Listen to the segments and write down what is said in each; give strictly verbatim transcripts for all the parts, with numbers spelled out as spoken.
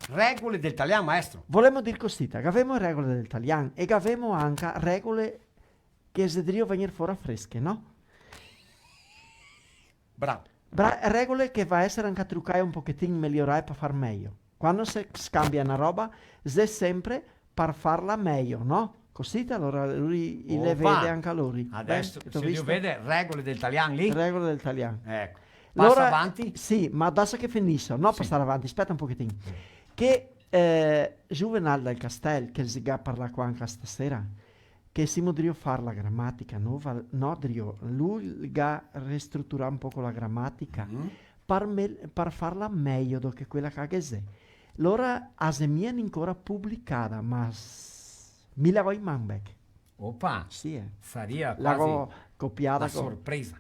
Regole del talian, maestro. Volemo dir cosita, gavemo regole del talian e gavemo anca regole che xe drio vegner fora fresche, no? Bravo. Bra-, regole che va esere anca trucae un pochetin, meliorae par far mejo. Quando se scambia na roba, xe sempre par farla mejo, no? Cosita, alora, lori i le vede anca lori. Opa! Adeso, ben, te go visto? Vede, regole del talian lì? Regole del talian. Eco. Pasa avanti? Alora, sì, ma dasa che finiso, no pasar avanti, speta un pochetin. Che, eh, Juvenal Dal Castel, che el ga parlà qua anca stasera, che semo drio far la gramatica nova, no drio, lu el ga restruturà un poco la gramatica, par me-, par farla mejo do che quela che ghe xe. Lora a xe mia ancora publicada, ma s-, mi la go in man beh. Opa! Sì, eh. Saria quasi na sorpresa. La go copiada, go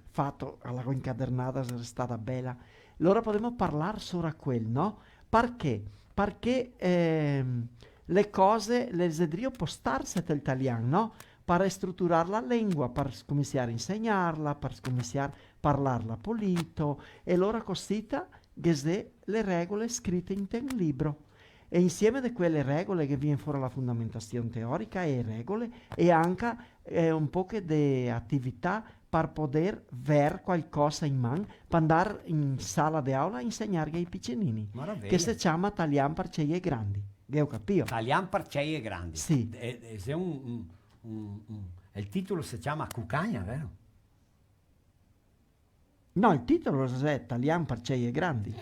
fato, la go incadernada, xe restada bela. Lora podemo parlar sora quel, no? Parché? Parché, ehm, le cose, le xe drio postarse tel talian, no? Par restruturar la lengua, par scominsiar a insegnarla, par scominsiar a parlarla polito, e lora cosita ghe xe le regole scrite inte un libro. E insieme de quele regole ghe vien fora la fundamentasion teorica e regole, e anca, eh, un poche de atività par poder ver qualcosa in man, par ndar in sala de aula a insegnarghe ai picenini. Maraveja. Che se ciama Talian par cei e grandi. Ghe go capìo? Talian par cei e grandi. Sì. E, e xe un, un, un, un, el titolo se ciama Cucagna, vero? No, el titolo xe Talian par cei e grandi.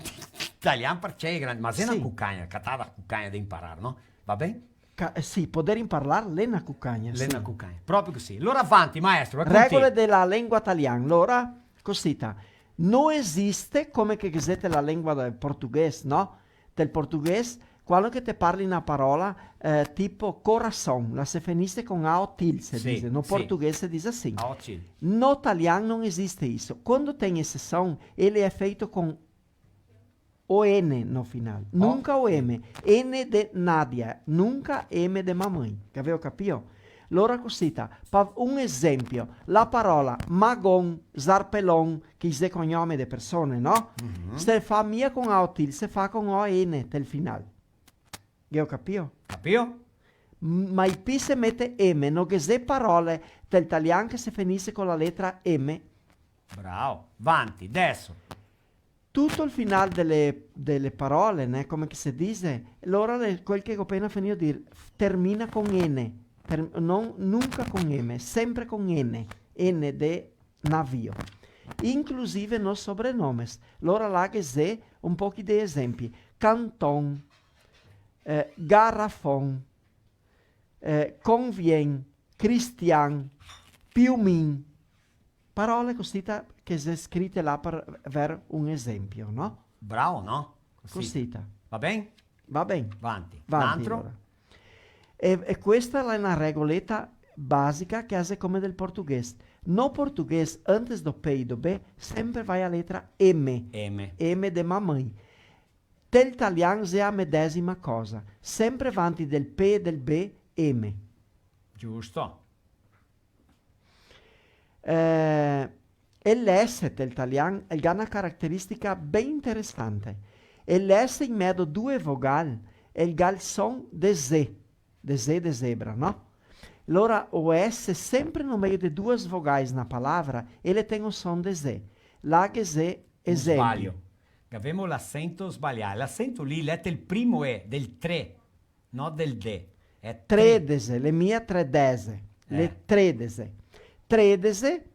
Talian par cei e grandi, ma xe na cucagna, catada cucagna de imparar, no? Va ben? Ca-, eh, sì, poder imparar l'è na cucagna, sì. L'è na cucagna, proprio cusì. Lora avanti, maestro, e conti. Regole de la lengua talian. Lora, cosita, no esiste, come che ghe xe te la lengua del portoghese, no? Del portoghese, quando che te parli na parola, eh, tipo coração, la se fenise con A O til, se dixe, no portoghese se dixe assim. A O til. No talian no esiste isso. Quando tem exceção, ele é feito com o N no final. Nunca o M. N de Nádia, nunca M de mamãe. Gaveo capìo? Lora cosita, pa un esempio, la parola magon, zarpelon, che i xe cognome de persone, no? Se fa mia con A O til, se fa con O N tel final. Ghe go capìo? Capìo? M-, mai pi se mete M, no ghe xe parole tel talian che se fenise con la letra M. Bravo. Vanti, deso. Tuto el final de le, de le parole, né, come che se dixe, lora le, quel che go pena fenìo dir, f-, termina con N, ter-, non, nunca con M, sempre con N, N de navio. Inclusive nos sobrenomes. Lora là ghe xe un pochi de esempi. Canton, eh, garrafon, eh, convien, cristian, piumin. Parole cosita che xe scrite là par ver un esempio, no? Bravo, no? Cosita. Cosita. Va ben? Va ben. Vanti. Vanti, n'antro? Alora. E, e questa l'è na regoleta basica che a xe come del portoghese. No portoghese, antes do P e do B, sempre va a letra M. M. M de mamãe. Tel talian xe a medesima cosa. Sempre vanti del P e del B, M. Giusto. Eh, el S tel talian, el ga na carateristica ben interesante. El S in medo due vogal, el ga el son de ze, de ze de zebra, no? Lora o S sempre no meio de duas vogais na palavra, el ten o son de ze. Là ghe xe un esempi. Sbalio. Gavemo l'acento sbalià. L'acento lì, l'è tel primo E, del tre. No del de, l'è tre. Tredese, l'è mia tredese, l'è tredese. Tredese,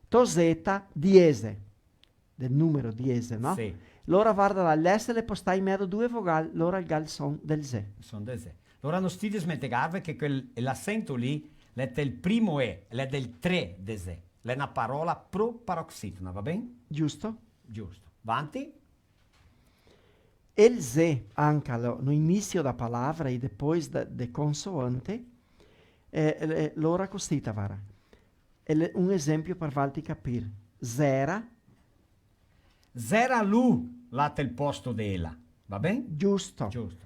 toseta, diese. Del numero diese, no? Sì. Lora varda là, l'S l'è postà in medo due vogal, lora el ga el son del ze. Son del ze. Lora no stì desmentegarve che quel, l'acento lì, l'è del primo E, l'è del tre de ze. L'è na parola pro-paroxítona, va ben? Giusto. Giusto. Vanti? El ze, anca lo, no inisio da palavra e depois da, de consoante, eh, eh, lora cosita, vara. El, un esempio par valtri capir. Zera. Zera lu, là tel posto de ela. Va ben? Giusto. Giusto.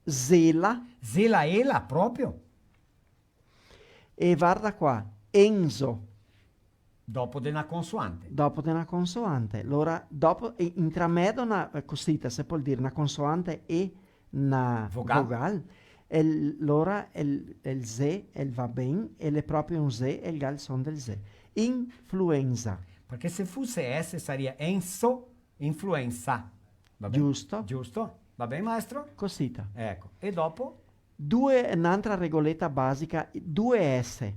Zela. Zela ela, proprio? E varda qua, Enzo. Dopo de na consoante. Dopo de na consoante. Lora, dopo, e, intramedo na, eh, cosita, se pol dir, na consoante E, na vogal, vogal, e l-, lora el, el ze, el va ben, el xe proprio un ze, el ga el son del ze. Influenza. Parché se fuse S saria enso, influensa. Va ben? Giusto. Giusto? Va ben, maestro? Cosita. Eco. E dopo? Due, n'antra regoleta basica, due S.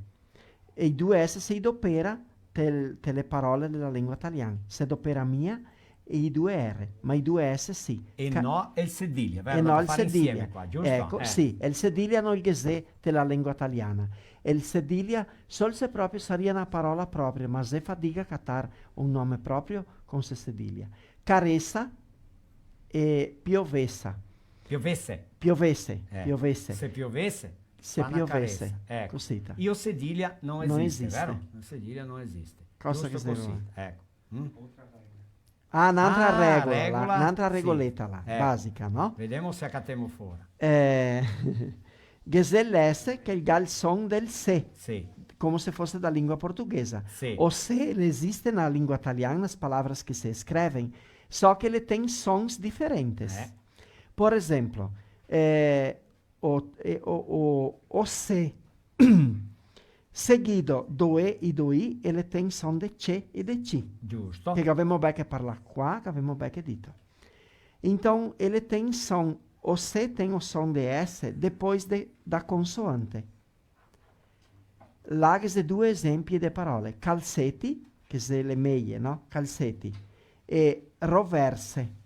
E i due S se i dopera te, te le parole dela lengua taliana. Se dopera mia e i due R, ma i due S sì. E ca-, no el sedilia, vero? E no el sedilia. Qua, giusto? Eco, eh, sì, el sedilia no el ghe xe te la lengua taliana. El sedilia, sol se proprio saria na parola propria, ma xe fadiga catar un nome proprio con se sedilia. Caresa e piovesa. Piovese. Piovese, eh, piovese. Se piovese, se fa na piovese, caresa. Eco. Cosita. E o sedilia no esiste, vero? O sedilia no esiste. Cosa che se... Giusto cosita, eco. Mm? Ah, n'antra regola, là, n'antra regoleta là, basica, no? Vedemo se a catemo fora. Eh, ghe xe l'S che el ga el son del se, sì, come se fose da lingua portoghesa. Sì. O se, el esiste na lingua taliana, as palavras que se escrevem, só que ele tem sons diferentes. Eh. Por exemplo, eh, o, e, o, o, o se seguido do e e do i, ele tem som de che e de ci. Giusto. Che gavemo beche parlà qua, che gavemo beche dito. Então, ele tem som, o se tem o som de S depois de, da consoante. Là ghe xe due esempi de parole, calseti, che xe le meie, no? Calseti, e roverse.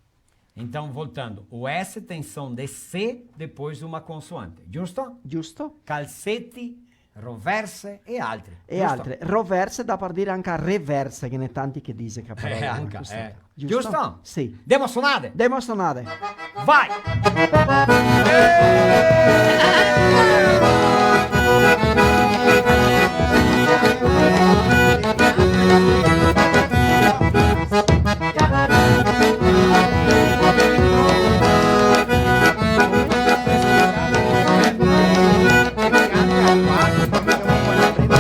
Então, voltando, o S tem som de C depois de uma consoante, giusto? Giusto. Calseti, roverse e altri. E altre. Roverse dà par dire anca reverse, che ghe n'è tanti che dixe che parola... Eh, anca, eh. Giusto? Giusto? Sì. Demo sonade? Demo sonade. Vai!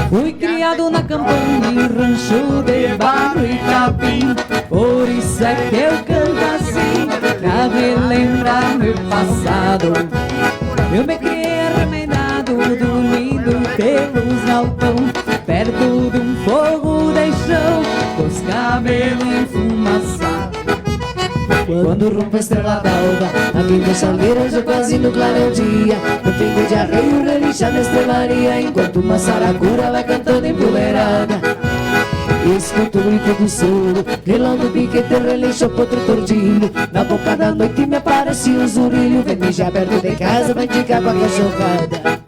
Fui criado na campanha, em rancho de barro e capim. Por isso é que eu canto assim, pra relembrar meu passado. Eu me criei arremendado, dormindo pelos galpão, perto de um fogo de chão, com os cabelos enfumaçados. Quando rompe a estrela d'alva, aqui de Salgueiro, já quase no claro dia, no pingo de arreio, relincha na estrelaria, enquanto uma saracura vai cantando empoleirada. Escuto o grito do soro, relando o piquete, relincha o potro tordilho. Na boca da noite me aparece o zurilho, vem mijar perto de casa, vai indicar pra cachorrada.